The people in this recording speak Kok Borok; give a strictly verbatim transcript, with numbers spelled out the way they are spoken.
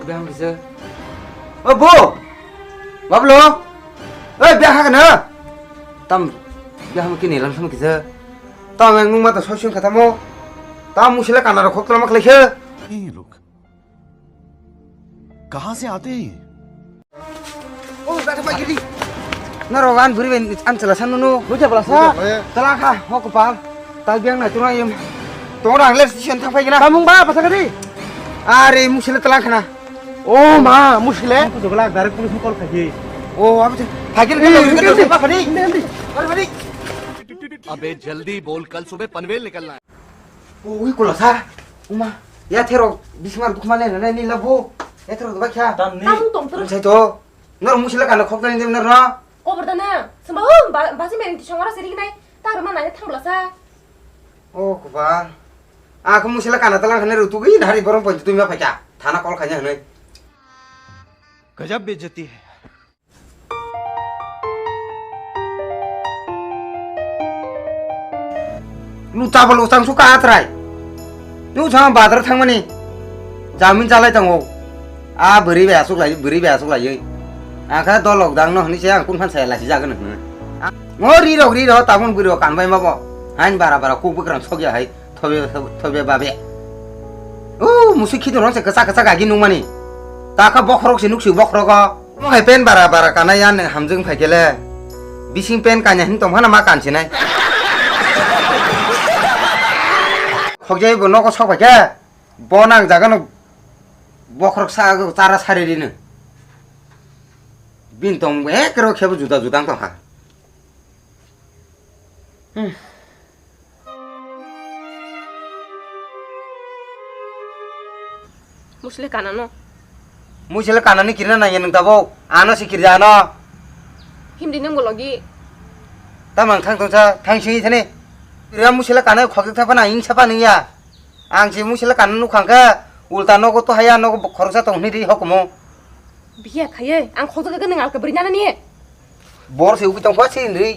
Biham kisa. O bo. Bablo. Oi biham kana. Tam biham kini lang sama kisa. Tam yang nung mata soisun kata mo. Tam musila kana rok khok tolama khlai khe. ये लोग कहाँ से आते हैं ये? O gata pagiri. Naro gan buri ben an chala san nunu. Buja bala sa. Tala kha ho kopal. Tal biang na tuna yem. Tong rang le station thang pagina. Tamung ba pasa kadi. Are musila tala khana. O ma musile. Ko jogla direct police call khaji. O abi pagiri. Pagiri. अबे जल्दी बोल, कल सुबह पनवेल निकलना है। O ui kola sa. Uma. Ya thero bismar dukma le na ni labo. Ya thero ba kya. Tam ni. Tamung tong terus. Sai to. Nor musila kana khok tani dem nor na. Kobar da na. Samba o ba si mereng ti songora seri nai. Ta ruma nai thang bla sa. O kuba. Aku musila kana talang khane rutu gi nari borong pon tu ma phaika. Thana call khanya hne. गजब बेइज्जती है। Lu tabalo sang suka atrai. Nu sang badar thangmani. Jamin chalai tango. A bwrwi bai asuk lai, bwrwi bai asuk lai. Akha dolok dang no hwnwi se ang kun phan saya lasi jagan hwnwi. Ngo ri rok ri rok tabun bwrwi rok kan bai mabo. Hain bara bara kuk bwkrang sokya hai thobe thobe babe. U musik khitu rong se kasa kasa gagi nungmani. Ta kha bokhorok se nuksi bokhorok o. Mo hai pen bara bara kana ya neng hamjwng phai kele. Bising pen kanya hin tong phana ma kansinai. Khokjai bo nogo sok phai khe. Bo nang jaga no bokhorok sa chara sari rino. Bin tong ekro khebo juda juda tong kha. Hmm. Musle kana no. Musle kana ni kirna nang yang tabo. Ano si kirja ano. Hindi nang bologi. Tamang thang thang sa thang sini thani. Kira musle kana khok thapa na ing sapa ning ya. Ang si musila kana nukhang khe ulta nogo to haya nogo khoroksa tong hwnwi ri hokomo. Biya khaye ang khokjak khe nang alka bwrwi nana ni. Bor se ugui tong kha se hwnwi.